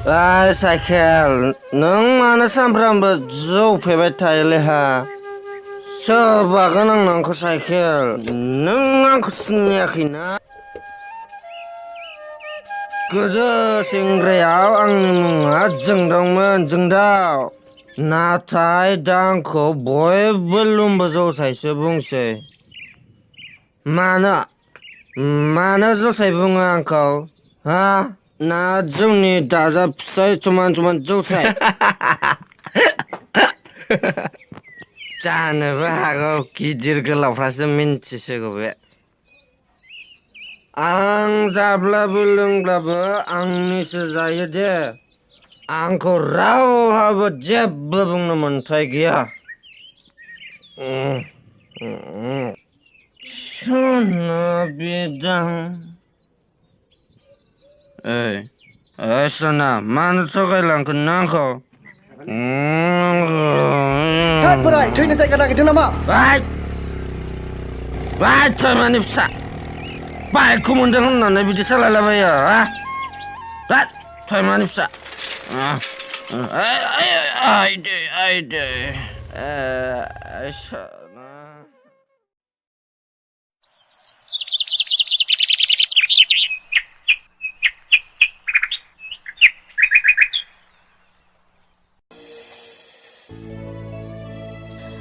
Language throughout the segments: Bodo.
साइकेल नों मानो सानफ्रामबो जौ फेबाय थायोलै हा सोरबागोन आंखौ साइकेल नों आंखौ सिनायाखैना गोदो सेंग्रायाव आंनि मुङा जोंदावमोन जोंदाव नाथाय दा आंखौ बयबो लुम्बो जौसायसो बुंसै मानो जौसाय बुङो आंखौ हा ना जोंनि दाजाब फिसाय समान जौसाय जानोबो हागौ गिदिर गोलावफ्रासो मिन्थिसिगौ बे आं जाब्लाबो लोंब्लाबो आंनिसो जायो दे आंखौ रावहाबो जेबो बुंनो मोन्थाय गैया सना बिदां ओइ सना मानो थगायलांखो नों आंखौ थोद बोराय थैनो जायगा नागिरदों नामा थैमानि फिसा बाइकखौ मोनदों होननानै बिदि सालायलाबायो थैमानि फिसा आइदे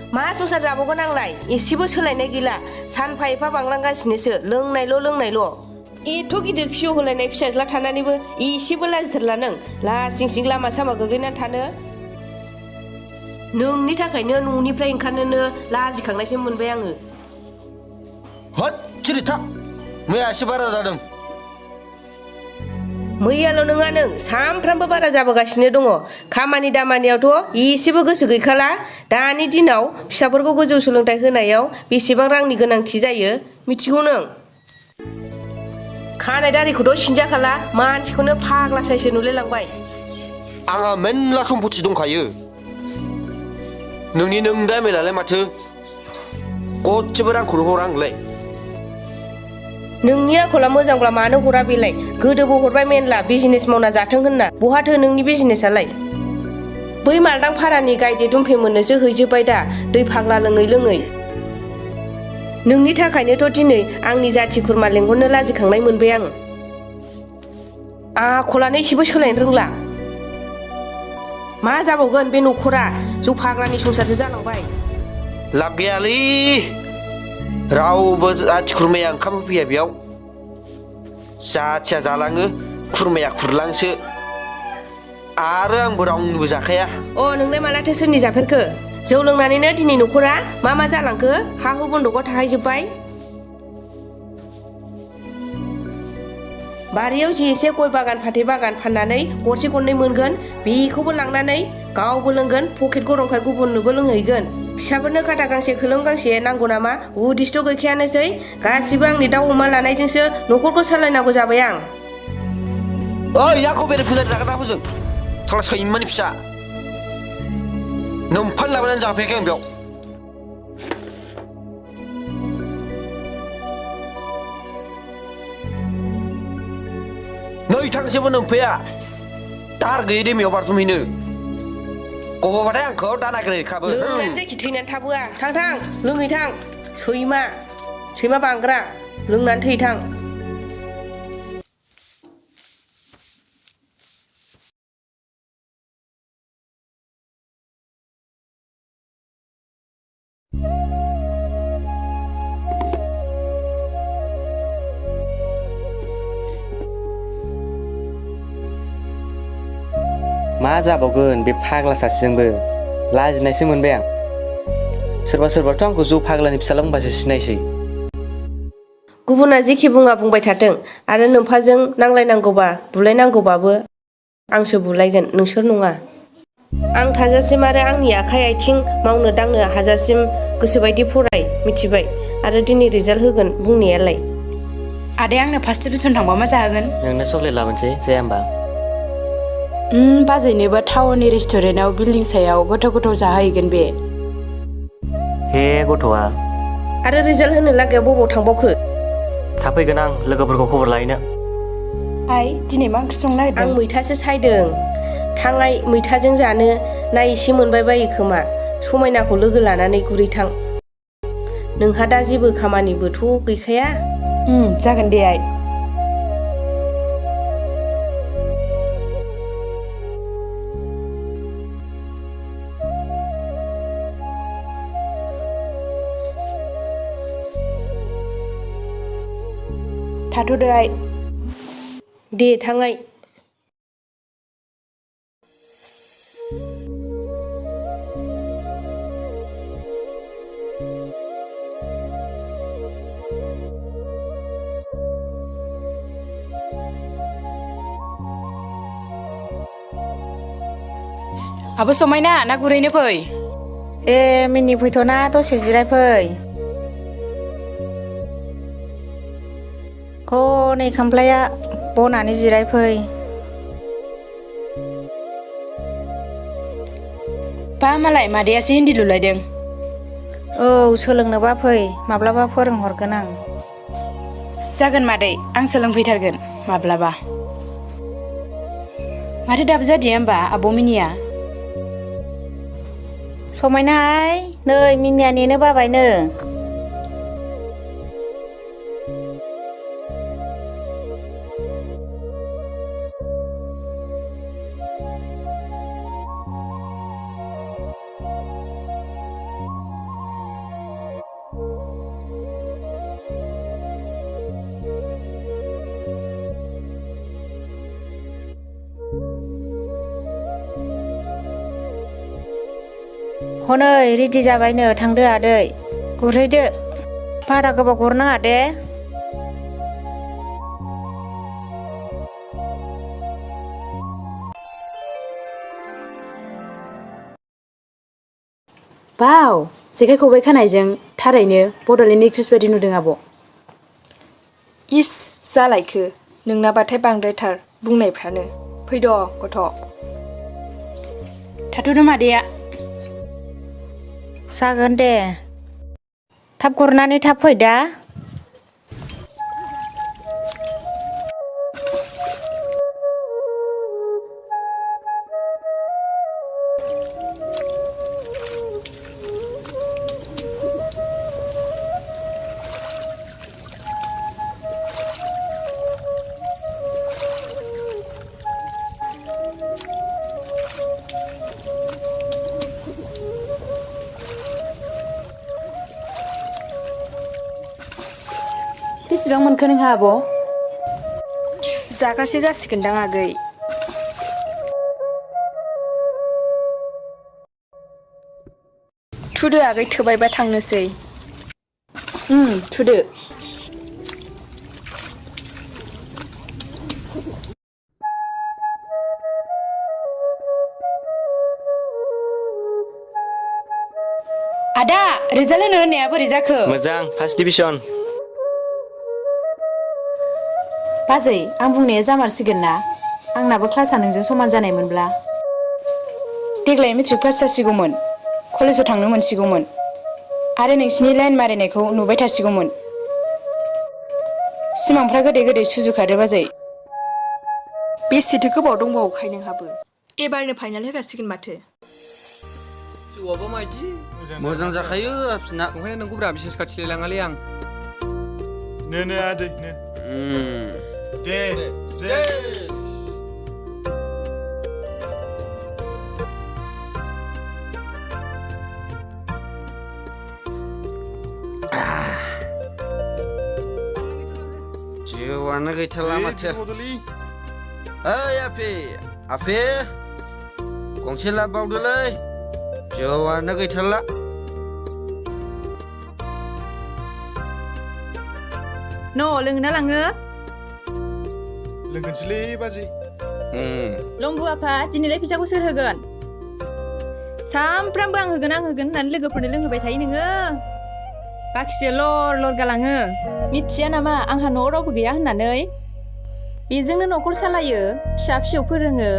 मा संसार जाबावगोन आंलाय एसेबो सोलायनाय गैला सानफा एफा बांलांगासिनोसो लोंनायल' एथ' गिदिर फिसौ होलायनाय फिसाज्ला थानानैबो एसेबो लाजिथारला नों लासिं सिं लामा सामा गोग्लैनानै थानो नोंनि थाखायनो न'निफ्राय ओंखारनोनो लाजिखांनायसो मोनबाय आङो हट सिरिथा मैयासो बारा जादों मैयाल' नङा नों सानफ्रामबो बारा जाबोगासिनो दङ खामानि दामानियावथ' एसेबो गोसो गैखाला दानि दिनाव फिसाफोरखौ गोजौ सोलोंथाइ होनायाव बेसेबां रांनि गोनांथि जायो मिथिगौ नों खानाय दारिखौथ' सिनजाखाला मानसिखौनो फाग्ला सायसो नुलायलांबाय आंहा मेनला सम्पथि दंखायो नोंनि नों दा मेलालाय माथो गदसेबो रांखौनो हरा आंलाय नोंनि आखला मोजांब्ला मानो हरा बेलाय गोदोबो हरबाय मेनला बिजनेस मावना जाथों होनना बहाथो नोंनि बिजनेसालाय बै मालदां फारानि गायदे दुमफे मोननोसो हैजोब्बाय दा दै फाग्ला लोङै नोंनि थाखायनोथ' दिनै आंनि जाथि खुरमा लेंहरनो लाजिखांनाय मोनबाय आं आखलानो एसेबो सोलायनो रोंला मा जाबावगोन बे न'खरा जौ फाग्लानि संसारसो जालांबाय लाब गैयालै रावबो जाथि खुरमाया ओंखाम होफैया बेयाव जाथिया जालाङो खुरमाया खुरलांसो आरो आंबो रावनिबो जाखाया नोंलाय मालाथो सोरनि जाफेरखो जौ लोंनानैनो दिनै न'खरा मा जालांखो हा हु बन्दकआव थाहैजोब्बाय बारियाव जि एसे गय बागान फाथै बागान फाननानै गरसे गरनै मोनगोन बेखौबो लांनानै गावबो लोंगोन पकेट गरमखाय गुबुननोबो लोंहैगोन फिसाफोरनो खाथा गांसे खोलोम गांसे नांगौ नामा उदिसथ' गैखायानोसै गासिबो आंनि दाउ अमा लानायजोंसो न'खरखौ सालायनांगौ जाबाय आं ओइ आंखौ बेरे फुजारि जागोन ना हजों साला सैमानि फिसा नोमफान लाबोनानै जाफैयाखै आं बेयाव नै थांसेबो नोमफैया दाहार गैयै दैमायाव बारजुमहैनो गबोबाथाय आंखौ दा नागिरहैखाबो लोंनानै जायखि थैनानै थाबोआ थां लोंहैथां सैमा बांग्रा लोंनानै थैथां मा जाबावगोन बे फाग्ला सासेजोंबो लाजिनायसो मोनबाय आं सोरबाथ' आंखौ जौ फाग्लानि फिसाला बुंबासो सिनायसै गुबुना जेखि बुंबाय थाथों आरो नोम्फाजों नांलायनांगौबा बुलायनांगौबाबो आंसो बुलायगोन नोंसोर नङा आं थाजासिम आरो आंनि आखाइ आथिं मावनो दांनो हाजासिम गोसोबायदि फराय मिथिबाय आरो दिनै रिजाल्ट होगोन बुंनायालाय आदै आंनो फार्स्ट डिभिजन थांबा मा जाहोगोन नोंनो चकलेट लाबोनोसै जाया होमबा बाजैनोबो टाउननि रेस्टुरेन्टआव बिल्डिं सायाव गोथाव जाहैगोन बे हे गथ'आ आरो रिजाल्ट होनो लागायाव बबाव थांबावखो थाब फैगोन आं लोगोफोरखौ खबर लाहैनो आइ दिनै मा ओंख्रि संनो नागिरदों आं मैथासो सायदों थांनाय मैथाजों जानो ना एसे मोनबाय बायो खोमा समायनाखौ लोगो लानानै गुरैथां नोंहा दा जेबो खामानिबोथ' गैखाया जागोन दे आइ थाथ'दो आइ दे थांनाय आब' समायना ना गुरैनो फै मिनि फैथ'ना दसे जिरायफै नै खामफ्लाया बनानै जिरायफै बा मालाय मादैयासो हिन्दी लुलायदों सोलोंनोबा फै माब्लाबा फोरोंहरगोन आं जागोन मादै आं सोलोंफैथारगोन माब्लाबा माथो दाबो जादिया होमबा आब' मिनिया समायनाहाय नै मिनिया नेनो बाबायनो हनै रेडि जाबायनो थांदो आदै गुरहैदो बारा गोबाव गुरनाङा दे बाव जेखाइ खबाइ खानायजों थारैनो बड'लेण्ड एक्ट्रेस बायदि नुदों आब' इस जालायखो नोंनाबाथाय बांद्रायथार बुंनायफ्रानो फैद' गथ' थाथ'दो मादैया जागोन दे थाब गुरनानै थाब फै दा बेसेबां मोनखो नोंहा आब' जागासे जासिगोनदां आगै थुदो आगै थोबायबा थांनोसै थुदो आदा रिजाल्ट होनो होननाया बोरै जाखो मोजां फार्स्ट डिभिजन बाजै आं बुंनाया जामारसिगोन ना आंनाबो क्लासआ नोंजों समान जानायमोनब्ला देग्लाय मेट्रिक पास जासिगौमोन कलेजाव थांनो मोनसिगौमोन आरो नोंसिनि लाइन मारिनायखौ नुबाय थासिगौमोन सिमांफ्रा गोदै गोदै सुजुखादो बाजै बेसेथो गोबाव दंबावोखाय नोंहाबो एबारनो फाइनाल होगासिगोन माथो जौआबो मायदि मोजां जाखायो आफिना ओंखायनो नोंखौ ब्रा बिसेस खाथिलाय लाङालै आं नो आदै नो दे जे जौआनो गैथारला माथो ओइ आफे गंसे लाबावदोलै जौआनो गैथारला लोंना लाङो लोंगोनसैलै बाजै लंबु आफा दिनैलाय फैसाखौ सोर होगोन सामफ्रामबो आं होगोन होननानै लोगोफोरनो लोंहोबाय थायो नोङो बाखिसो लर लर गालाङो मिथिया नामा आंहा न'आव रावबो गैया होननानै बेजोंनो न'खर सालायो फिसा फिसौ फोरोङो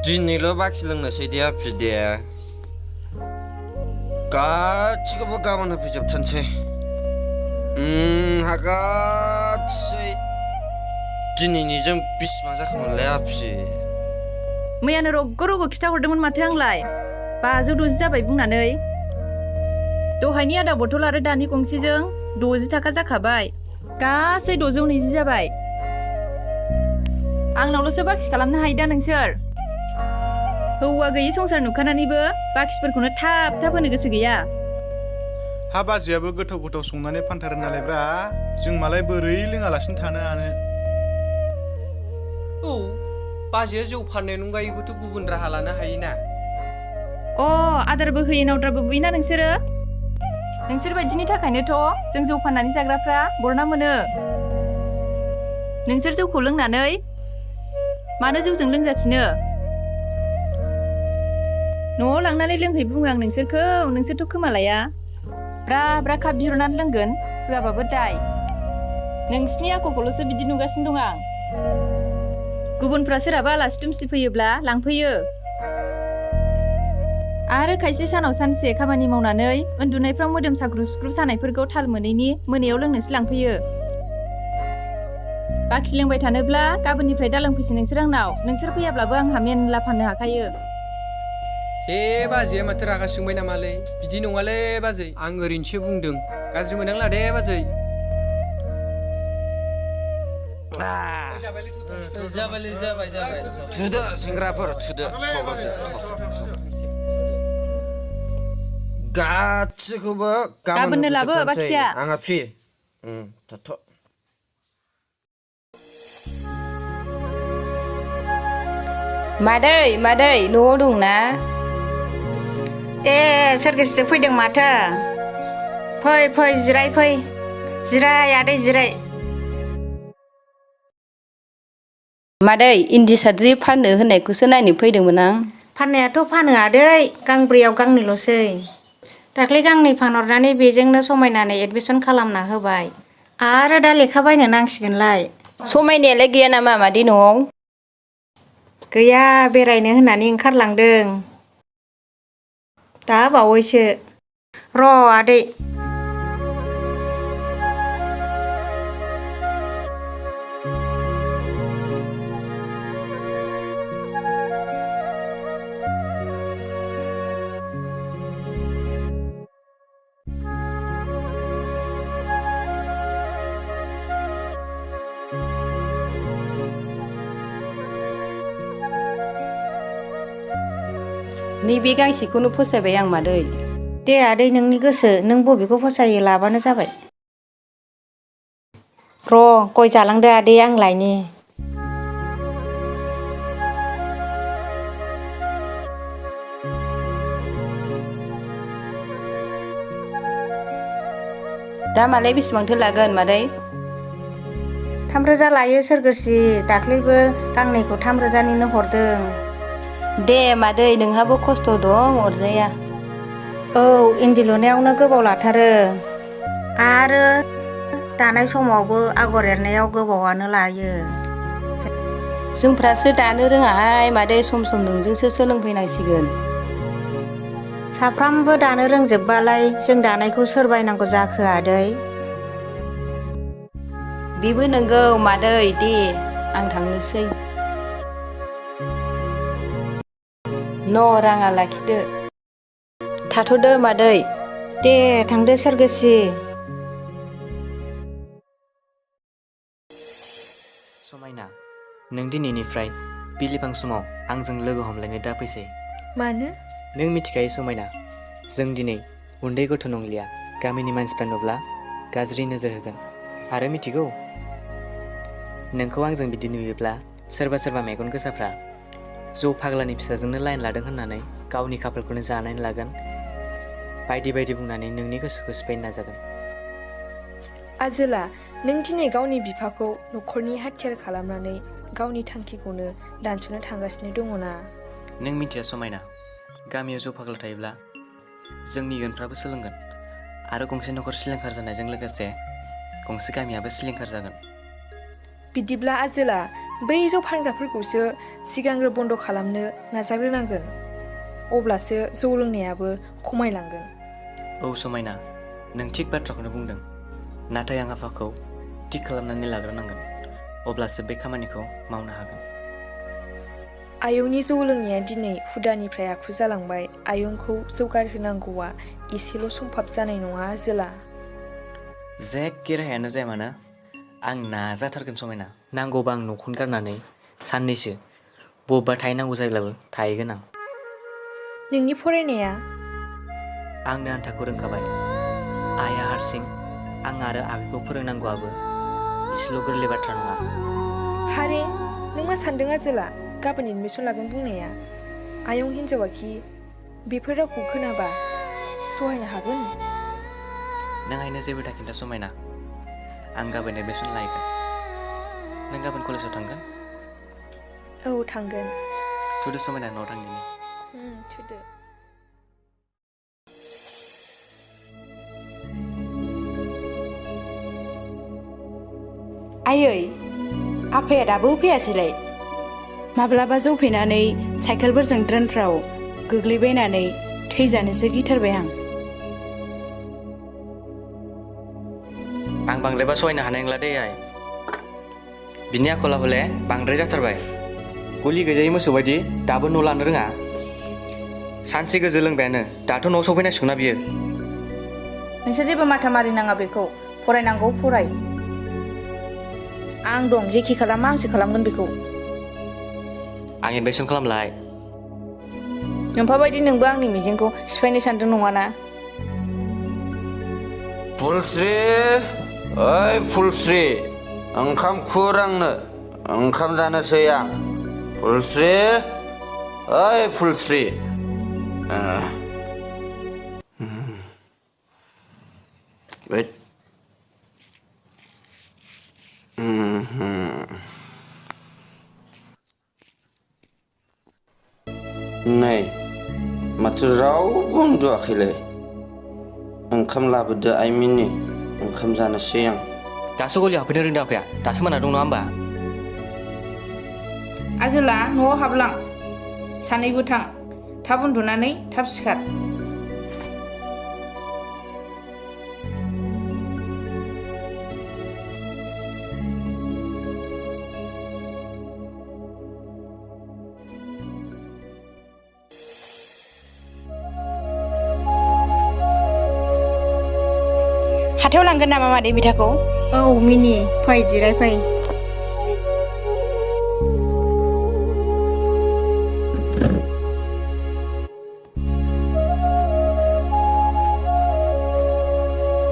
दिनैल' बाखि लोंनोसै दे आफि दे गासिखौबो गाबोन होफैजोबथारनोसै गासै दिनैनिजों बिसिबां जाखोमोनलाय आफि मैयानो रग' रग' खिथाहरदोंमोन माथो आंलाय 560 जाबाय बुंनानै दहायनि आधा बथल आरो दानि गंसेजों 60 थाखा जाखाबाय गासै 620 जाबाय आंनावल'सो बाखि खालामनो हायो दा नोंसोर हौवा गैयि संसार नुखानानैबो बाखिफोरखौनो थाब थाब होनो गोसो गैया हा बाजैयाबो गोथाव गोथाव संनानै फानथारो नालायब्रा जों मालाय बोरै लोङालासिनो थानो हानो औ बाजैया जौ फाननायनि अनगायैबोथ' गुबुन राहा लानो हायोना आदारबो होयो नावद्राबो बुयोना नोंसोरो नोंसोर बायदिनि थाखायनोथ' जों जौ फाननानै जाग्राफ्रा बरना मोनो नोंसोर जौखौ लोंनानै मानो जौजों लोंजाफिनो न'आव लांनानै लोंहै बुङो आं नोंसोरखौ नोंसोरथ' खोमालाया ब्रा ब्रा काप बिहरनानै लोंगोन होआबाबो दाय नोंसिनि आखलखौल'सो बिदि नुगासिनो दं आं गुबुनफ्रा सोरहाबा आलासि दुमसि फैयोब्ला लांफैयो आरो खायसे सानाव सानसे खामानि मावनानै उन्दुनायफ्राव मोदोम साग्रु सुग्रु सानायफोरखौ थाल मोनैनि मोनायाव लोंनोसो लांफैयो बाखि लोंबाय थानोब्ला गाबोननिफ्राय दा लोंफैसै नोंसोर आंनाव नोंसोर फैयाब्लाबो आंहा मेनला फाननो हाखायो हे बाजैया माथो रागा सोंबाय नामालै बिदि नङालै बाजै आं ओरैनोसो बुंदों गाज्रि मोननांला दे बाजै जाबाय थुदो सेंग्राफोर थुदो गासिखौबो गाबोननो लाबो फोजोबथारनोसै बाखिया आंहा फ्रि थाथ' मादै न'आव दंना सोर गोसो फैदों माथो फै जिराय फै जिराय आदै जिराय मादै इन्दि साद्रि फाननो होननायखौसो नायनो फैदोंमोन आं फाननायाथ' फानो आदै गांब्रैयाव गांनैल'सै दाख्लै गांनै फानहरनानै बेजोंनो समायनानै एडमिसन खालामना होबाय आरो दा लेखा बायनो नांसिगोनलाय समायनायालाय गैया नामा मादै न'आव गैया बेरायनो होननानै ओंखारलांदों दा बावैसो र' आदै नैबे गांसेखौनो फसायबाय आं मादै दे आदै नोंनि गोसो नों बबेखौ फसायो लाबानो जाबाय र' गय जालांदो आदै आं लायनि दामालाय बेसेबांथो लागोन मादै 3,000 लायो सोरगोसि दाख्लैबो गांनैखौ 3,000निनो हरदों दे मादै नोंहाबो खस्थ' दं अरजाया इन्दि लुनायावनो गोबाव लाथारो आरो दानाय समावबो आगर एरनायाव गोबावानो लायो जोंफ्रासो दानो रोङाहाय मादै सम नोंजोंसो सोलोंफैनांसिगोन साफ्रामबो दानो रोंजोबबालाय जों दानायखौ सोर बायनांगौ जाखो आदै बेबो नंगौ मादै दे आं थांनोसै राङा लाखिदो थाथ'दो मादै दे थांदो सोरगोसि समायना नों दिनैनिफ्राय बिलिफां समाव आंजों लोगो हमलायनो दाफैसै मानो नों मिथिखायो समायना जों दिनै उन्दै गथ' नंलिया गामिनि मानसिफ्रा नुब्ला गाज्रि नोजोर होगोन आरो मिथिगौ नोंखौ आंजों बिदि नुयोब्ला सोरबा मेगन गोसाफ्रा जौ फाग्लानि फिसाजोंनो लाइन लादों होननानै गावनि खाफालखौनो जानानै लागोन बायदि बुंनानै नोंनि गोसोखौ सिफायनो नाजागोन आजोला नों दिनै गावनि बिफाखौ न'खरनि हाथियार खालामनानै गावनि थांखिखौनो दानस'नो थांगासिनो दङना नों मिथिया समायना गामियाव जौ फाग्ला थायोब्ला जोंनि इयुनफ्राबो सोलोंगोन आरो गंसे न'खर सिलिंखार जानायजों लोगोसे गंसे गामियाबो सिलिंखार जागोन बिदिब्ला आजोला बै जौ फानग्राफोरखौसो सिगांग्रो बन्द' खालामनो नाजाग्रोनांगोन अब्लासो जौ लोंनायाबो खमायलांगोन समायना नों थिग बाथ्राखौनो बुंदों नाथाय आं आफाखौ थिग खालामनानै लाग्रोनांगोन अब्लासो बे खामानिखौ मावनो हागोन आयंनि जौ लोंनाया दिनै हुदानिफ्राय आखु जालांबाय। आयंखौ जौगाहोनांगौआ एसेल' सम्भाब जानाय नङा आजोला। जेखि राहायानो जाया मानो आं नाजाथारगोन समायना। नांगौबा आं न'खौनो गारनानै साननैसो बबेबा थाहैनांगौ जायोब्लाबो थाहैगोन आं। नोंनि फरायनाया? आंनो आन्थाखौ रोंखाबाय। आइया हारसिं आं आरो आगैखौ फोरोंनांगौआबो इसेल' गोरलै बाथ्रा नङा। हारे, नों मा सानदों आजोला? गाबोन एडमिसन लागोन बुंनाया आयं हिनजावाखि बेफोर रावखौ खोनाबा सहायनो हागोन? नों आइनो जेबो दा खिन्था समायना। आं गाबोन एडमिसन लायगोन। नों गाबोन कलेजाव थांगोन? औ थांगोन। थुदो समायना न'आव थांदिनि। थुदो। आयै, आफाया दाबो फैयासैलाय? माब्लाबा जौ फेनानै साइकेलफोरजों ड्रेनफ्राव गोग्लैबायनानै थैजानोसो गिथारबाय आं। आं बांद्रायबा सहायनो हानाय नंला दे आइ। बिनि आखला हले बांद्राय जाथारबाय। गलि गैजायै मोसौ बायदि दाबो न' लानो रोङा। सानसे गोजो लोंबायानो दाथ' न'आव सफैनांसिगौना बियो। नोंसोर जेबो माथा मारि नाङा बेखौ। फरायनांगौ फराय। आं दं, जेखि खालामा आंसो खालामगोन बेखौ। आं एडमिसन खालामलाय। नोम्फा बायदि नोंबो आंनि मिजिंखौ सिफायनो सानदों नङाना? फुलस्रि, ओइ फुलस्रि, ओंखाम खुर आंनो। ओंखाम जानोसै आं। फुलस्रि, ओइ फुलस्रि। नै माथो रावबो उन्दुआखैलै। ओंखाम लाबोदो आइमिननि, ओंखाम जानोसै आं। दासो गलियाव हाबफैनो रोंदों आफाया। दासो मोना दं नङा होमबा? आजोला, न'आव हाबलां। सानैबो थां। थाब उन्दुनानै थाब सिखार। हाथायाव लांगोन नामा मादै मिथाखौ? औ मिनि, फै जिराय फै।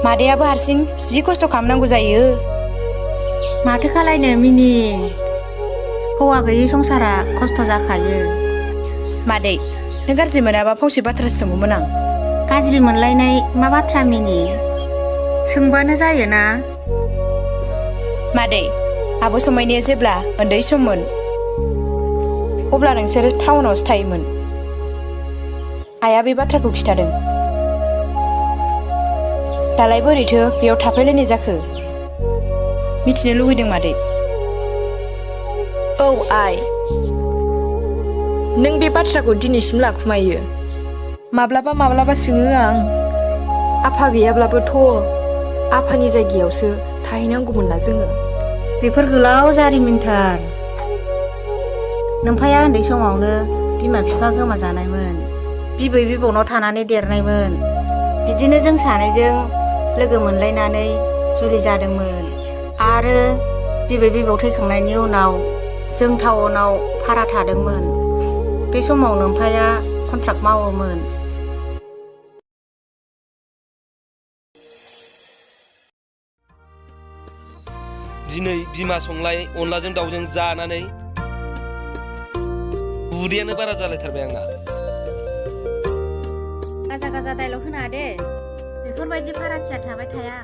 मादैयाबो हारसिं जि खस्थ' खालामनांगौ जायो। माथो खालायनो मिनि, हौवा गैयै संसारा खस्थ' जाखायो। मादै, नों गाज्रि मोनाबा फंसे बाथ्रा सोंगौमोन आं। गाज्रि मोनलायनाय मा बाथ्रा मिनि? सोंबानो जायोना। मादै, आब' समायनाया जेब्ला उन्दै सममोन अब्ला नोंसोर टाउनावसो थायोमोन। आइया बे बाथ्राखौ खिथादों। दालाय बोरैथो बेयाव थाफैलायनाय जाखो? मिथिनो लुबैदों मादै। औ आइ, नों बे बाथ्राखौ दिनैसिम लाखुमायो। माब्लाबा माब्लाबा सोङो आं, आफा गैयाब्लाबोथ' आफानि जायगायावसो थाहैनांगौमोन ना जोङो। बेफोर गोलाव जारिमिनथार। नोम्फाया उन्दै समावनो बिमा बिफा गोमाजानायमोन। बिबै बिबौनाव थानानै देरनायमोन। बिदिनो जों सानैजों लोगो मोनलायनानै जुलि जादोंमोन। आरो बिबै बिबौ थैखांनायनि उनाव जों टाउनाव भारा थादोंमोन। बे समाव नोम्फाया कन्ट्राक्ट मावोमोन। दिनै बिमा संनाय अनलाजों दाउजों जानानै उदैयानो बारा जालायथारबाय आंना। गाजा गाजा दाइलग होनाङा दे। बेफोरबायदि फाराथिया थाबाय थाया।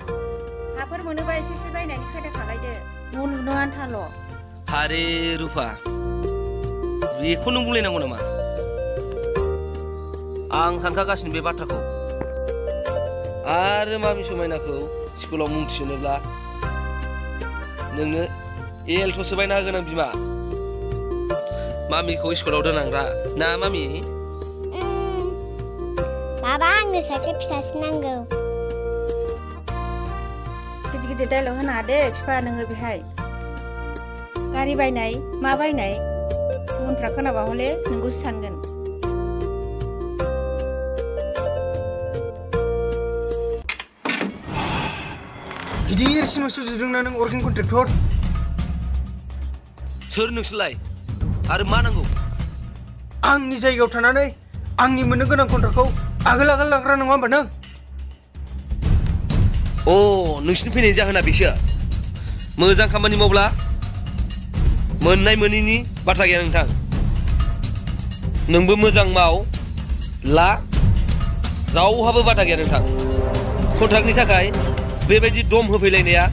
हाफोर मोनोबा एसे बायनानै खायदा खालायदो। न' लुनो आन्थाल'। हारे रुफा, बेखौ नों बुंलायनांगौ नामा? आं सानखागासिनो बे बाथ्राखौ। आरो मामि समायनाखौ स्कुलाव मुं थिसनोब्ला नोंनो एलट'सो बायना होगोन आं बिमा। मामिखौ स्कुलाव दोनलांग्रा ना मामि? बाबा, आंनो साइकेल फिसासो नांगौ। गिदिर गिदिर दाइलग होनाङा दे बिफा नोङो बेहाय। गारि बायनाय मा बायनाय गुबुनफ्रा खोनाबा हले नोंखौसो सानगोन। गिदिर सिमां सुजुदोंना नों अर्गेन कन्ट्रेक्टर? सोर नोंसोरलाय आरो मा नांगौ? आंनि जायगायाव थानानै आंनि मोननो गोनां कन्ट्राक्टखौ आगोल लाग्रा नङा होमबा नों? अ नोंसिनि फैनायनि जाहोना बेसो मोजां खामानि मावब्ला मोननाय मोनैनि बाथ्रा गैया नोंथां। नोंबो मोजां माव ला रावहाबो बादा गैया नोंथां। कन्ट्राक्टनि थाखाय बेबायदि दम होफैलायनाया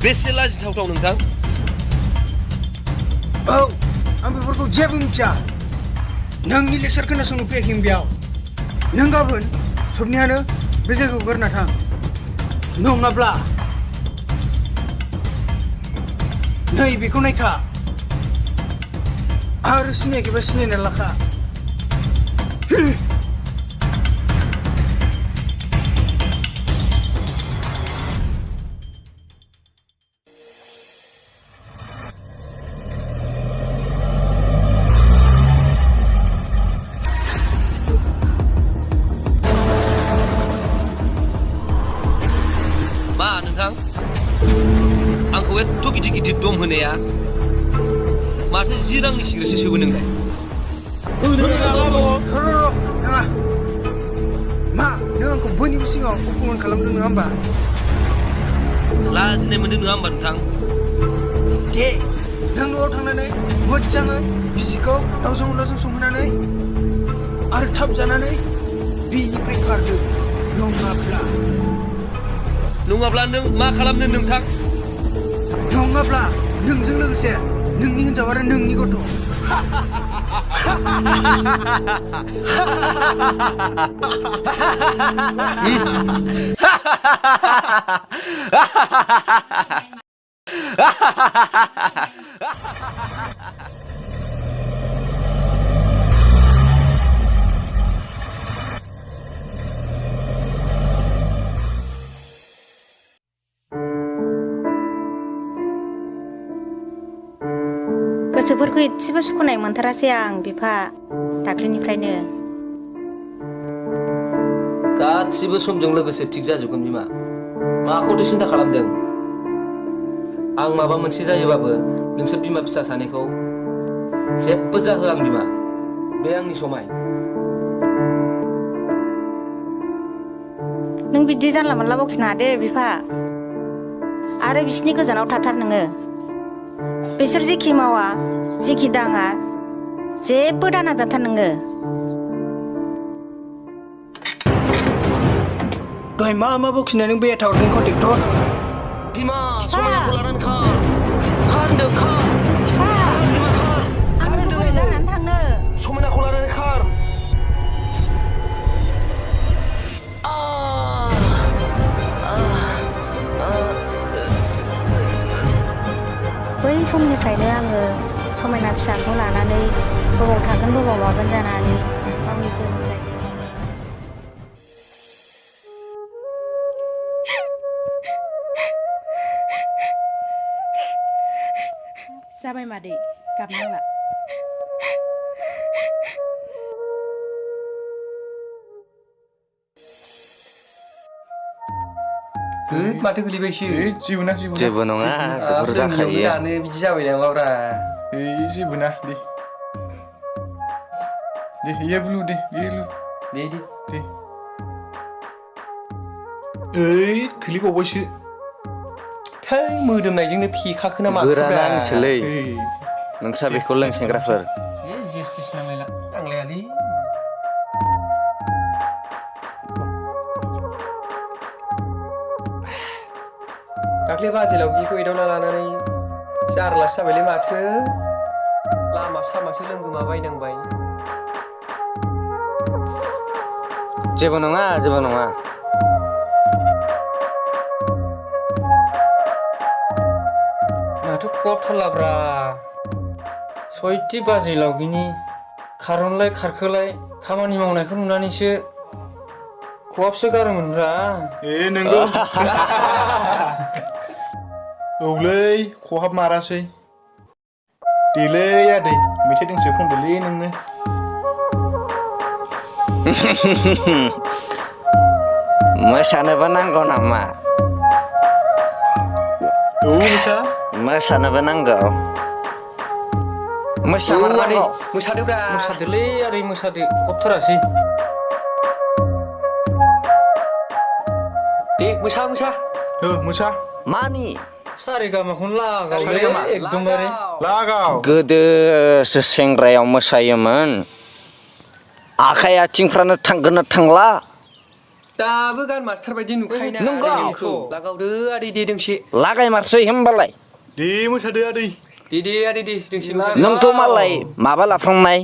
बेसे लाजिथावथाव नोंथां। औ आं बेफोरखौ जेबो मिथिया। नोंनि लेक्सार खोनासंनो फैयाखै आं बेयाव। नों गाबोन सबनिहानो बे जायगायाव गारना थां नङाब्ला नै बेखौ नायखा आरो सिनायाखैबा सिनायना लाखा। मा नोंथां आंखौ एथ' गिदिर दम होनाया माथो 10 रांनि सिगारेटसो सोबो नोंलाय? नाङा मा नों आंखौ बयनिबो सिगाङाव अपमान खालामदों नङा होमबा? लाजिनाय मोनदों नङा होमबा नोंथां? दे नों न'आव थांनानै मोजाङै बिसिखौ दाउजों अनलाजों संहोनानै आरो थाब जानानै बेनिफ्राय खारदो। नङाब्ला नों मा खालामनो नोंथां? नङाब्ला नोंजों लोगोसे नोंनि हिन्जाव आरो नोंनि गथ'। गोसोफोरखौ एसेबो सुखुनाय मोनथारासै आं बिफा दाख्लैनिफ्रायनो। गासिबो समजों लोगोसे थिग जाजोबगोन बिमा। माखौथो सिन्था खालामदों? आं माबा मोनसे जायोबाबो नोंसोर बिमा फिसा सानैखौ जेबो जाहोआ आं बिमा। बे आंनि समाय। नों बिदि जानला मोनला बखिनाङा दे बिफा। आरो बिसिनि गोजानाव थाथार नोङो। बिसोर जेखि मावा जेखि दाङा जेबो दानांजाथार नोङो। दहाय मा बखिनाय नों बे टावारनि कन्ट्रेक्टर? बिमा समायनाखौ लानानै खार होनदों खार बिमा खार होनदों बोरै जानानै थांनो? समायनाखौ लानानै खार। बै समनिफ्रायनो आङो समायना फिसाखौ लानानै बबाव थागोन बबाव मागोन जानानै गावनि जोनोम जायगायाव जाबाय मादै गाबनांला। माथो गोलैबायसो? जेबो नङा जोबोर जाखायो। दानो बिदि जाबाय नामाब्रा? जेबो ना दे ये ब्लू दे ये लु दे खोलैबावबायसो। थै मोदोमनायजोंनो फेखाखोना माखो? गोरा नांसोलै नोंस्रा बेखौ लों सेंग्राफोर। जेस्टिस नांलायालै। दाख्लै बाजै लावगिखौ एदावना लानानै जारलासो जाबायलै माथो। लामा सामासो लोंगोमा बायनांबाय। जेबो नङा जेबो नङा। माथो खथलाब्रा सयथि बाजै लावगिनि खारनलाय खारखोलाय खामानि मावनायखौ नुनानैसो खहाबसो गारोमोनब्रा। नंगौ। औलै खहाब मारासै। देलै आदै मेथाइ दोंसे खनदोलै नोंनो मोसानोबो नांगौ नामा औ मोसा मोसानोबो नांगौ आदै मोसादोब्रा मोसादोलै आदै मोसादो खबथारासै दे मोसा मोसा मानि सारे गामाखौनो लागावलै एकदमबारे लागाव गोदोसो सेंग्रायाव मोसायोमोन आखाइ आथिंफ्रानो थांगोना थांला दाबो गान मास्टार बायदि नुखायोना नंगौ लागावदो आदै दे दोंसे लागायमारसै होमबालाय दे मोसादो आदै दे आदै दे दोंसे नोंथ' मालाय माबा लाफ्लांनाय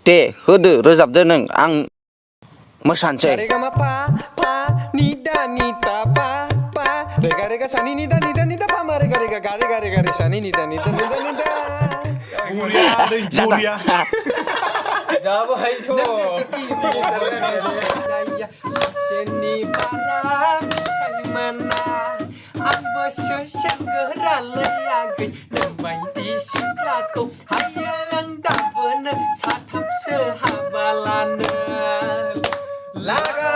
दे होदो रोजाबदो नों आं मोसानोसै सारेगामा पा पा नि दा नि ता पा पा रेगा रेगा सा नि दा पा मा रेगा रेगा गा रेगा रेगा रे सा नि दा बरिया आदै बरिया जाबायथ' जाया सासेनि बारा फिसायमोना आंबो सोंगोरालै आगै नोंबायदि सिख्लाखौ हायो आं दाबोनो साथामसो हाबा लानो लागा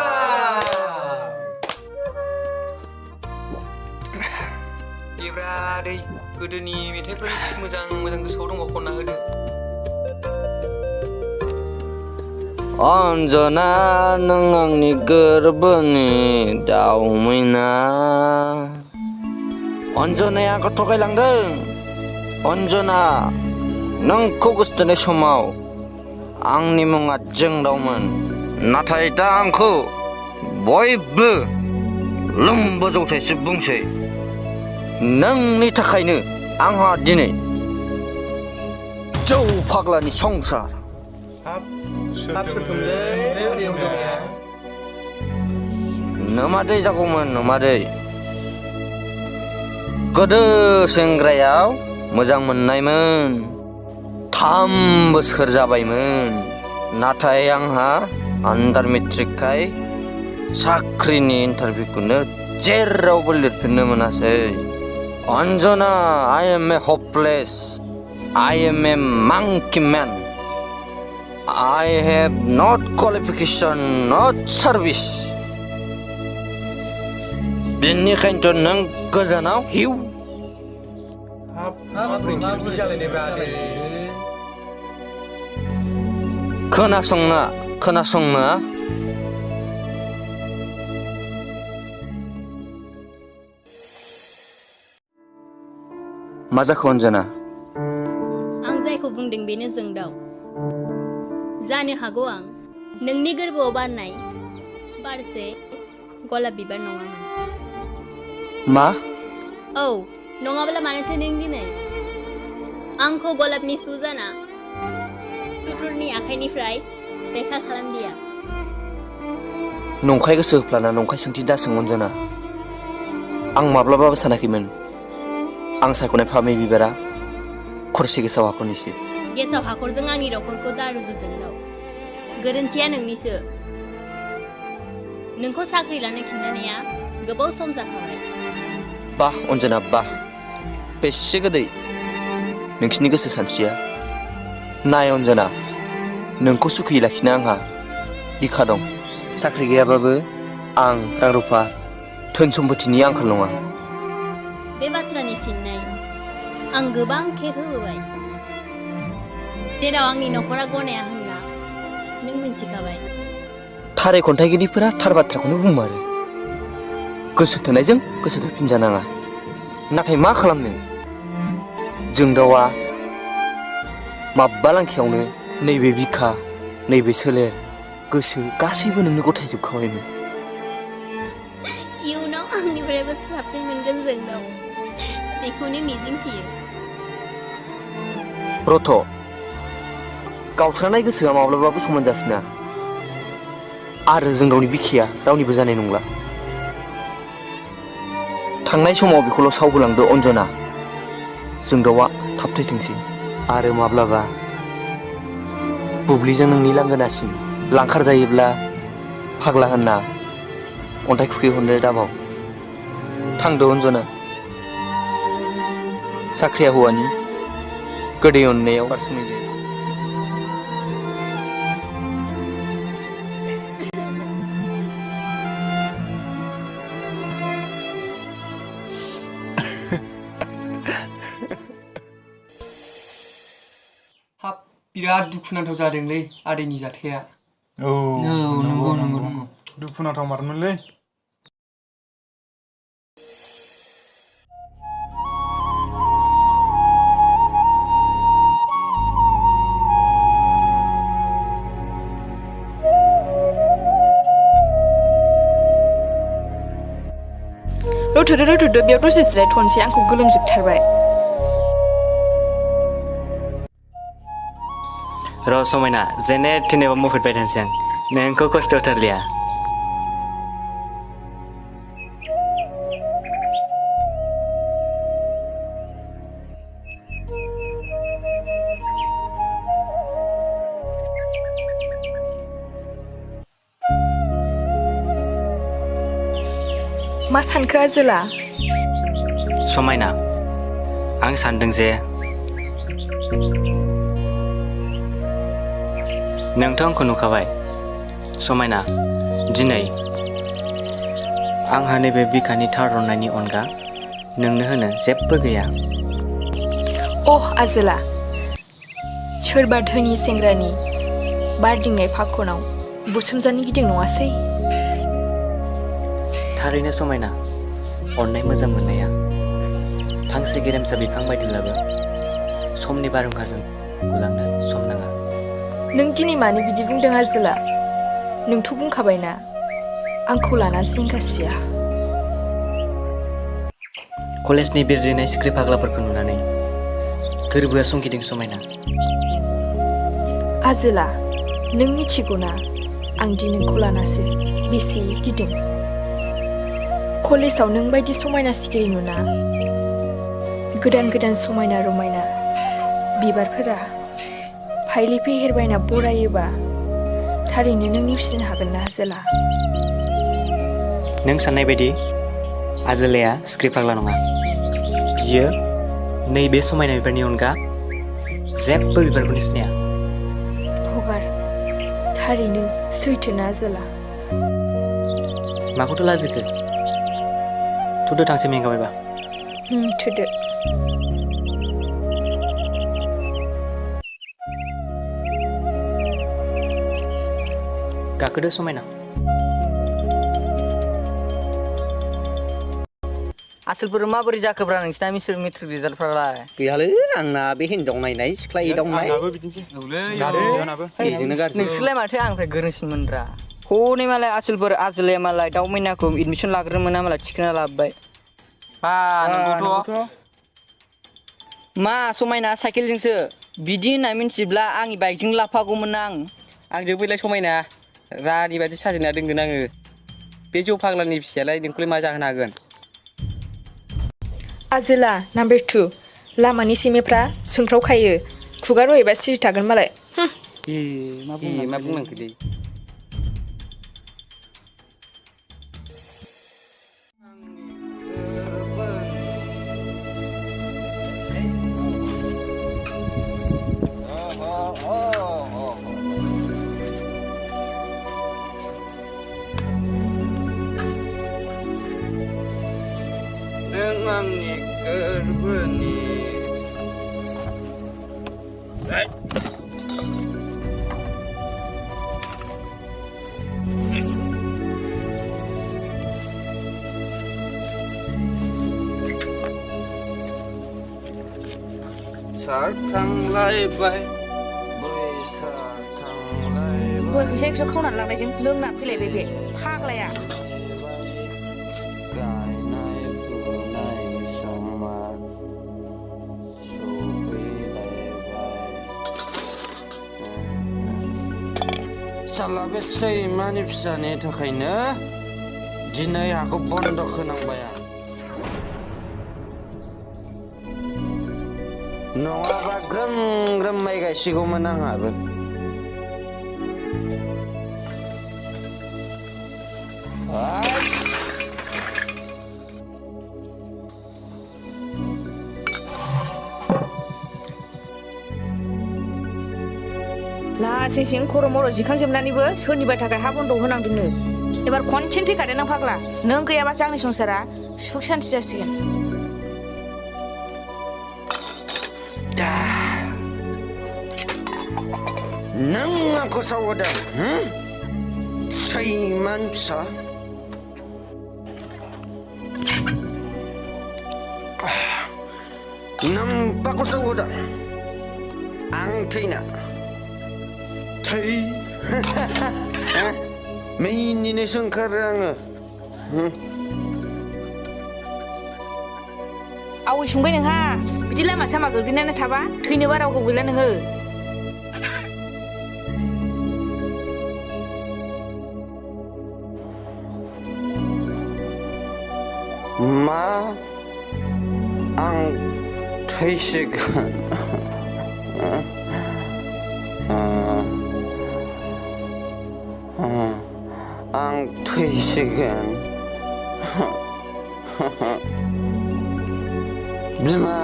देब्रा दै गोदोनि मेथाइफोर मोजां गोसोआव दङ खनना होदो अन्जना नों आंनि गोरबोनि दाउ मैना अन्जनाया आंखौ थगायलांदों अन्जना नोंखौ गोसोथोनाय समाव आंनि मुङा जोंदावमोन नाथाय दा आंखौ बयबो लोम्बो जौसायसो बुंसै नोंनि थाखायनो आंहा दिनै जौ फाग्लानि संसार नोमादै जागौमोन नोमादै गोदो सेंग्रायाव मोजां मोननायमोन 3 बोसोर जाबायमोन नाथाय आंहा आन्दार मेट्रिकखाय साख्रिनि इन्टारभिउखौनो जेरावबो लिरफिननो मोनासै Anjana I am a hopeless I am a monkey man I have not qualification not service बेनिखायनोथ' नों गोजानाव हिउ खोनासंना मा जाखो अन्जना आं जायखौ बुंदों बेनो जोंदाव जानो हागौ आं नोंनि गोरबोआव बारनाय बारसे गलाब बिबार नङामोन मा औ नङाब्ला मानोथो नों दिनै आंखौ गलाबनि सुजाना सुथुरनि आखाइनिफ्राय रैखा खालामदिया नंखाय गोसो होफ्लाना नंखाय सोंथि दासों अन्जना आं माब्लाबाबो सानाखैमोन आं सायख'नाय फामे बिबारा खरसे गेसाव हाखरनिसो गेसाव हाखरजों आंनि नखरखौ दारुजु जोंदाव गोरोन्थिया नोंनिसो नोंखौ साख्रि लानो खिन्थानाया गोबाव सम जाखाबाय बाह अन्जना बाह बेसे गोदै नोंसिनि गोसो सानस्रिया नाय अन्जना नोंखौ सुखुयै लाखिनो आंहा बिखा दं साख्रि गैयाबाबो आं रां रुफा धोन सम्पतिनि आंखाल नङा बे बाथ्रानि फिननाय आं गोबां खेब होबोबाय जेराव आंनि नखरा गनाया होनना नों मिन्थिखाबाय थारै खन्थाइगिरिफोरा थार बाथ्राखौनो बुंमारो गोसो थोनायजों गोसो थोफिनजानाङा नाथाय मा खालामनो जोंदावा माब्बा लांखियावनो नैबे बिखा नैबे सोलेर गोसो गासैबो नोंनो गथायजोबखाबायमोन इयुनाव आंनिफ्रायबो साबसिन मोनगोन जोंदाव बेखौनो मिजिंथियो रथ' गावस्रानाय गोसोआ माब्लाबाबो समान जाफिना आरो जोंदावनि बिखाया रावनिबो जानाय नंला थांनाय समाव बेखौल' सावहोलांदो अन्जना जोंदावा थाब थैथोंसै आरो माब्लाबा बुब्लिजों नोंनि लांगोनासिम लांखार जायोब्ला फाग्ला होनना अन्थाइ खुखैहरनो दाबाव थांदो अन्जना साख्रिया हौवानि गोदै अननायाव बारसोमहैयो। हाब बिराद दुखुनांथाव जादोंलै आदैनि जाथाया। औ नंगौ। दुखुनांथाव मारमोनलै। रथ'दो बेयाव दसे जिरायथ'नोसै आंखौ गोलोमजोबथारबाय। र' समायना जेने थेनेबा मफिटबाय थानोसै आं नोंखौ खस्थ' होथारलिया। मा सानखो आजोला? समायना आं सानदों जे नोंथ' आंखौ नुखाबाय समायना दिनै आंहा नैबे बिखानि थार अननायनि अनगा नोंनो होनो जेबो गैया। अह आजोला सोरबा धोनि सेंग्रानि बारदिंनाय फाखनाव बुसोमजानो गिदिं नङासै? थारैनो समायना अननाय मोजां मोननाया फांसे गेरेमसा बिफां बायदिब्लाबो समनि बारहुंखाजों गुलांनो सम नाङा। नों दिनै मानो बिदि बुंदों आजोला? नोंथ' बुंखाबायना आंखौ लाना जिंगासिया। कलेजनि बिरदेनाय सिख्रि फाग्लाफोरखौ नुनानै गोरबोआ संखिदों समायना। आजोला नों मिथिगौना आं दि नोंखौ लानासो बेसे गिदों। कलेजाव नों बायदि समायना सिखिरि नुना गोदान समायना रमायना बिबारफोरा फाइलि फेहेरबायना बरायोबा थारैनो नों नेवसिनो हागोन ना आजोला? नों साननाय बायदि आजोलाया सिख्रि फाग्ला नङा। बियो नैबे समायना बिबारनि अनगा जेबो बिबारखौनो सिनाया। हगार थारैनो सैथोना आजोला? माखौथ' लाजिखो? थुदो थांसै मेंगाबायबा। थुदो। गाखोदो समायना। आसोलफोर माबोरै जाखोब्रा नोंसिना मेट्रिक रिजाल्टफ्रालाय? गैयालै आंना बे हिन्जाव नायनाय सिख्ला एदावनाय आंनाबो बिदिनोसै बेजोंनो गाज्रि। नोंसोरलाय माथो आंनिफ्राय गोरोंसिनमोनब्रा। हनै मालाय आसोलफोर आजोलाया मालाय दाउ मैनाखौ एडमिसन लाग्रोनो मोना मालाय थिखोना लाबोबाय। नंगौथ'। मा समायना साइकेलजोंसो बिदि होनना मिन्थिब्ला आंनि बाइकजों लाफागौमोन ना आं। आंजों फैलाय समायना रानि बादि साजायना दोनगोन आङो। बे जौ फाग्लानि फिसायालाय नोंखौलाय मा जाहोनो हागोन? आजोला नाम्बार 2 लामानि सैमाफ्रा सोंख्रावखायो खुगा रहैबा सिरि थागोन मालाय। मा बुंनांखोलै? नों आंनि गोरबोनि सारखांलायबाय बैसार थांलायबाय। गय फैसा एक्स' खावनानै लांनायजों लोंना फैलायबाय बे फाग्लाया। गायनाय फुनाय समा सफैलायबाय। साला बे सैमानि फिसानि थाखायनो दिनै हाखौ बन्द' होनांबाय आं। नङाबा ग्रोम ग्रोम माइ गायसिगौमोन आंहाबो। लासिं सिं खर' मर' जिखांजोबनानैबो सोरनिबा थाखाय हा बन्द' होनांदोंनो एबार खनसेनो थैखादो नों फाग्ला नों गैयाबासो आंनि संसारा सुख शान्ति जासिगोन नों आंखौ सावहोदों सैमान फिसा नों बाखौ सावहोदों आं थैना थै मिनिनोसो ओंखारो आङो आवै संबाय नोंहा बिदि लामा सामा गोग्लैनानै थाबा थैनोबा रावबो गैला नोङो मा आं थैसिगोन आं थैसिगोन बिमा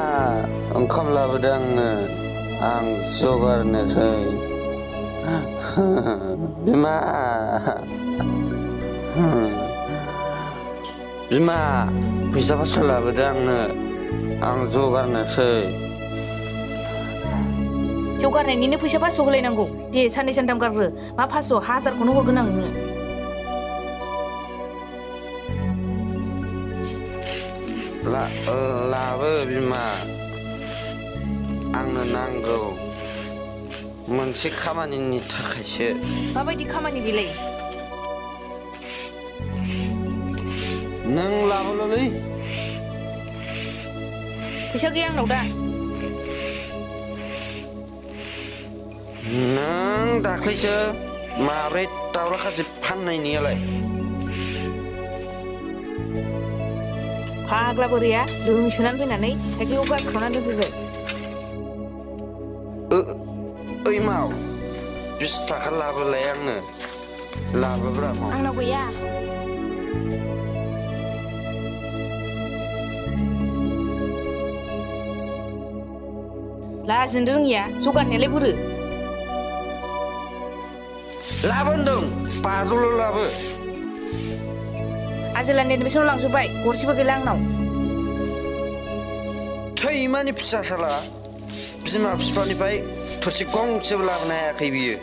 ओंखाम लाबोदो आंनो आं जगारनोसै बिमा बिमा फैसा फास्स' लाबोदो आंनो आं जगारनोसै जगारनायनिनो फैसा 500 होलायनांगौ दे साननै सानथाम गारग्रो मा 500 1000खौनो हरगोन आं नोंनो लाबो बिमा आंनो नांगौ मोनसे खामानिनि थाखायसो माबायदि खामानि बेलाय नों लाबोलै फैसा गैया आंनाव दा नों दाख्लैसो माब्रै दावरा खासि फाननायनियालाय फाग्ला बोरैया लोंसोनानै फैनानै साइकेलखौ गारखावनानै दोनफैबाय ओइ माव 20 थाखा लाबोलाय आंनो लाबोब्रा माव आंनाव गैया लाजिनो रोङिया जगारनायालाय बोरो लाबो होनदों 500ल' लाबो आजोलानि एडमिसनाव लांजोब्बाय गरसेबो गैला आंनाव थैमानि फिसा साला बिमा बिफानिफ्राय थोरसि गंसेबो लाबोनो हायाखै बियो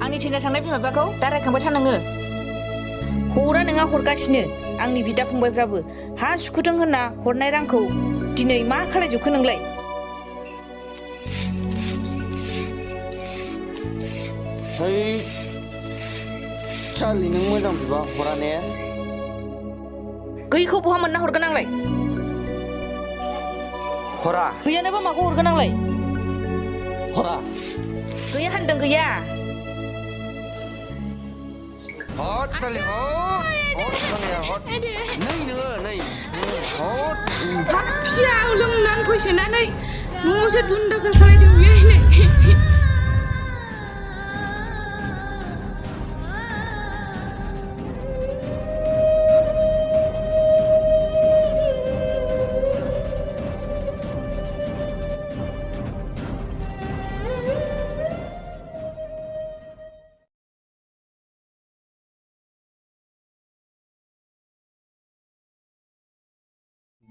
आंनि थैना थांनाय बिमा बिफाखौ दा रायखांबाय थानाङो हरा नोङा हरगासिनो आंनि बिदा फंबायफ्राबो हा सुखुथों होनना हरनाय रांखौ दिनै मा खालायजोबखो नोंलाय चार्ली नों मोजां बिबा हरा ने गैयिखौ बहा मोनना हरगोन आंलाय हरा गैयानोबा माखौ हरगोन आंलाय हरा गैया होनदों गैया हट चार्ली हट चार्ली हट नै नोङो नै हट फिसायाव लोंनानै फैसोनानै न'आवसो दुन्दाखाल खालायदों बेहायनो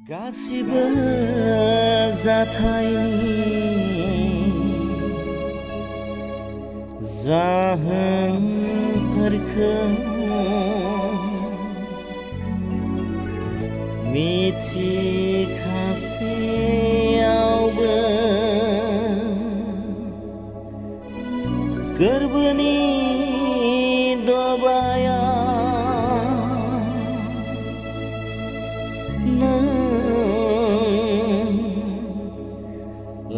गासिबो जाथायनि जाहोनफोरखौ मिथिखासेयावबो गोरबोनि दबाया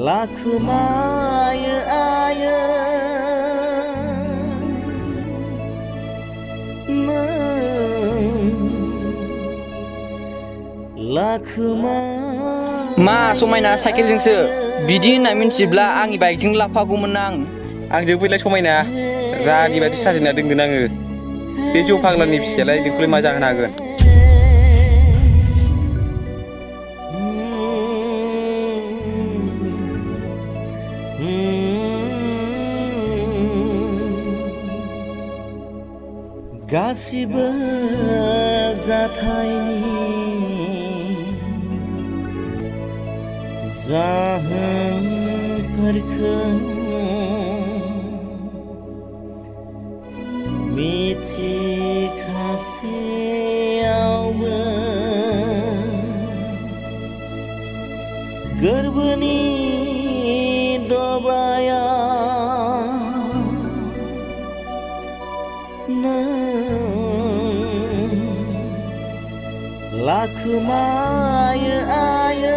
लाखोमायो आयो मा समायना साइकेलजोंसो बिदि होनना मिन्थिब्ला आंनि बाइकजों लाफागौमोन आं आंजों फैलाय समायना रानि बायदि साजायना दोनगोन आङो बे जौ फाग्लानि फिसायालाय नोंखौलाय मा जाहोनो हागोन गासिबो जाथायनि जाहोनफोरखौ मिथिखासेयावबो गोरबोनि दबाया लाखोमायो आयै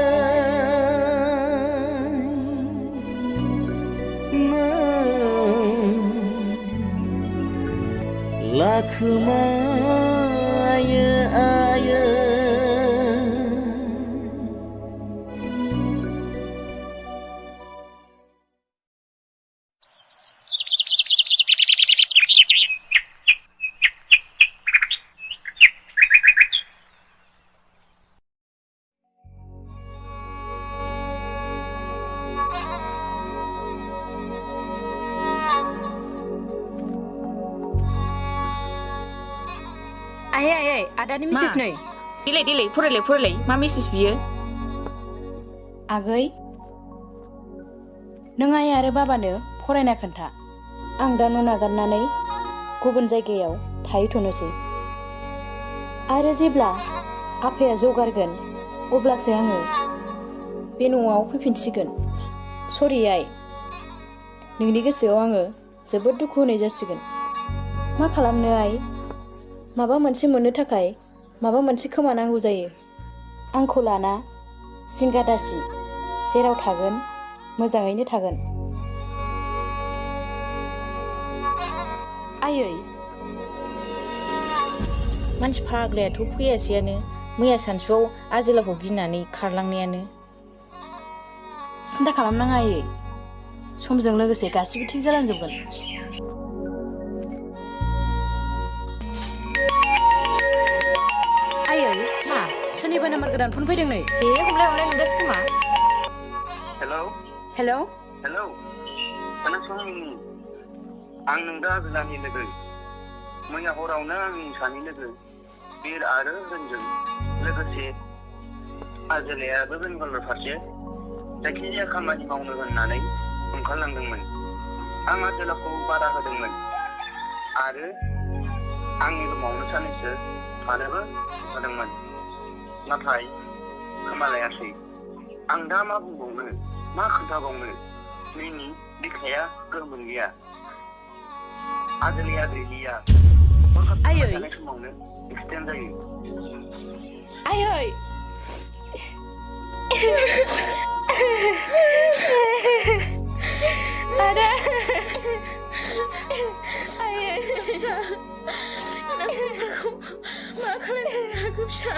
लाखोमायो आयै आयै आदानि मेसेज नै दिलै फरायलाय मा मेसेज बियो आगै नों आइ आरो बाबानो फरायना खोन्था आं दा न' नागारनानै गुबुन जायगायाव थाहैथ'नोसै आरो जेब्ला आफाया जौगारगोन अब्लासो आङो बे न'आव फैफिनसिगोन सरि आइ नोंनि गोसोआव आङो जोबोद दुखु होनाय जासिगोन मा खालामनो आइ माबा मोनसे मोननो थाखाय माबा मोनसे खोमानांगौ जायो आंखौ लाना जिंगा दासि जेराव थागोन मोजाङैनो थागोन आयै मानसि फाग्लायाथ' फैयासैयानो मैया सानसुआव आजोलाखौ गिनानै खारलांनायानो सिन्था खालामनाङा आयै समजों लोगोसे गासिबो थिग जालांजोबगोन आयै मा सोरनिबा नाम्बार गोदान फन फैदों नै हमलाय नुदासो खोमा हेलौ खोनासं आं नों दा आजोलानि लोगो मैया हरावनो आंनि सानै लोगो बिर आरो रन्जन लोगोसे आजोलायाबो बेंगालर फारसे जायखिजाया खामानि मावनो होननानै ओंखारलांदोंमोन आं आजोलाखौ बादा होदोंमोन आरो आंनि रुमावनो सानैसो थानोबो होदोंमोन नाथाय खोमालायासै आं दा मा बुंबावनो मा खोन्थाबावनो नैनि बिखाया गोमोन गैया आजोलिया गैलिया आयै थानाय समावनो एक्सिडेन्ट जायो आयै आदा आयै फिसा मा खालामनो फिसा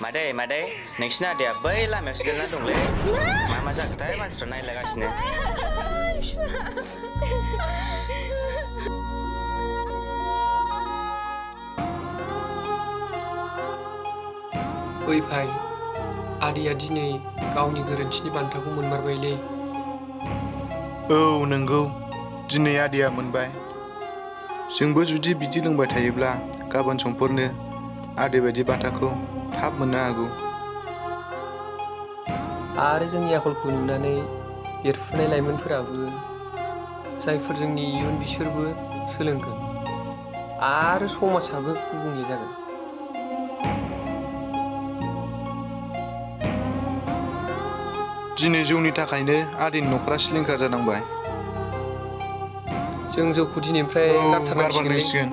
मादै नोंसिना आदैया बै लामायावसो गोलैना दंलै मा जाखोथाय मानसिफ्रा नायलागासिनो ओइ भाइ आदैया दिनै गावनि गोरोन्थिनि बान्थाखौ मोनमारबायलै औ नंगौ दिनै आदैया मोनबाय जोंबो जुदि बिदि लोंबाय थायोब्ला गाबोन समफोरनो आदै बायदि बान्थाखौ थाब मोननो हागौ आरो जोंनि आखलखौ नुनानै देरफुनाय लाइमोनफोराबो जायफोर जोंनि इयुन बिसोरबो सोलोंगोन आरो समाजाबो गुबुंले जागोन दिनै जौनि थाखायनो आदैनि न'खरा सिलिंखार जानांबाय जों जौखौ दिनैनिफ्राय गारथारनांसिगोन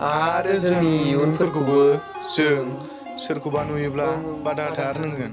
आरो जोंनि इयुनफोरखौबो जों सोरखौबा नुयोब्ला बादा होथारनांगोन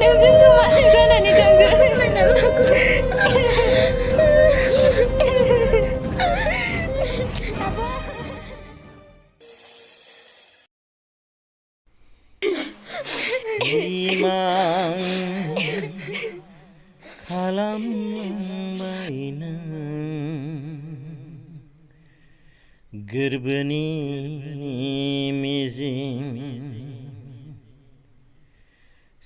नोंजों गोमानाय जानानै थांगोन सिमां खालामलांबाय नों गोरबोनि मिजिं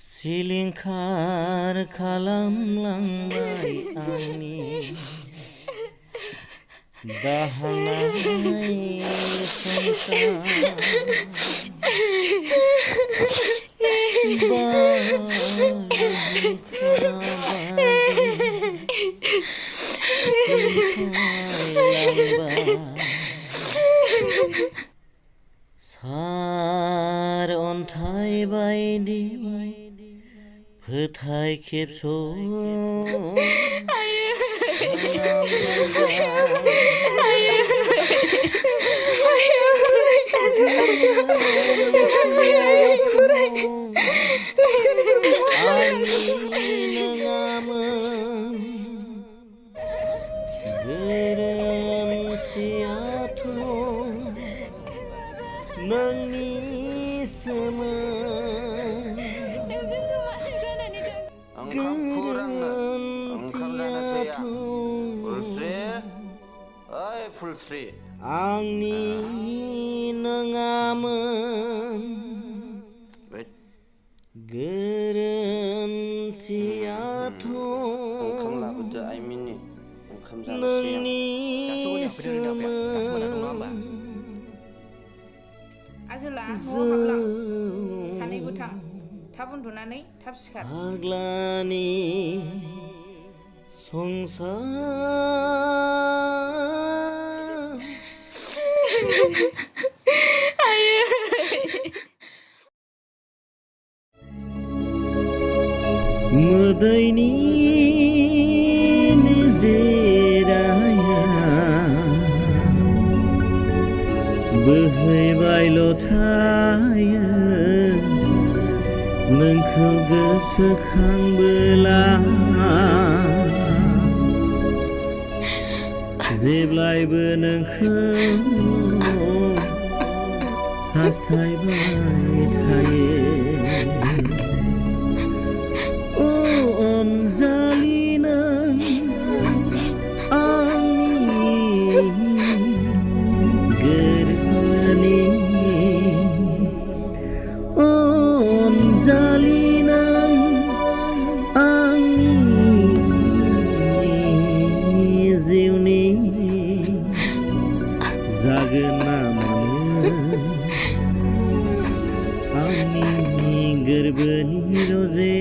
सिलिंखार खालामलांबाय आंनि दाहानाय संसार सार अन्थाइ बायदि फोथाय खेबस' गोरोन्थियाथ' नोंनिसोमोन गोरोन्थियाथ' फुलस्रि आंनि नङामोन गोरोन्थियाथ' ओंखाम लाबोदो आइमिननि ओंखाम जानोसै आं नोंनिसोमोन आजोला न'आव हाबलां सानैबो थां थाब उन्दुनानै थाब सिखार फाग्लानि संसार मोदैनि निजिराया बोहैबायल' थायो नोंखौ गोसोखांबोला जेब्लायबो नोंखौ हास्थायबाय थायो ओ अनजालि नों आंनि गोरबोनि अनजालि नों आंनि जिउनि जागोन ना मानो आंनि गोरबोनि रजे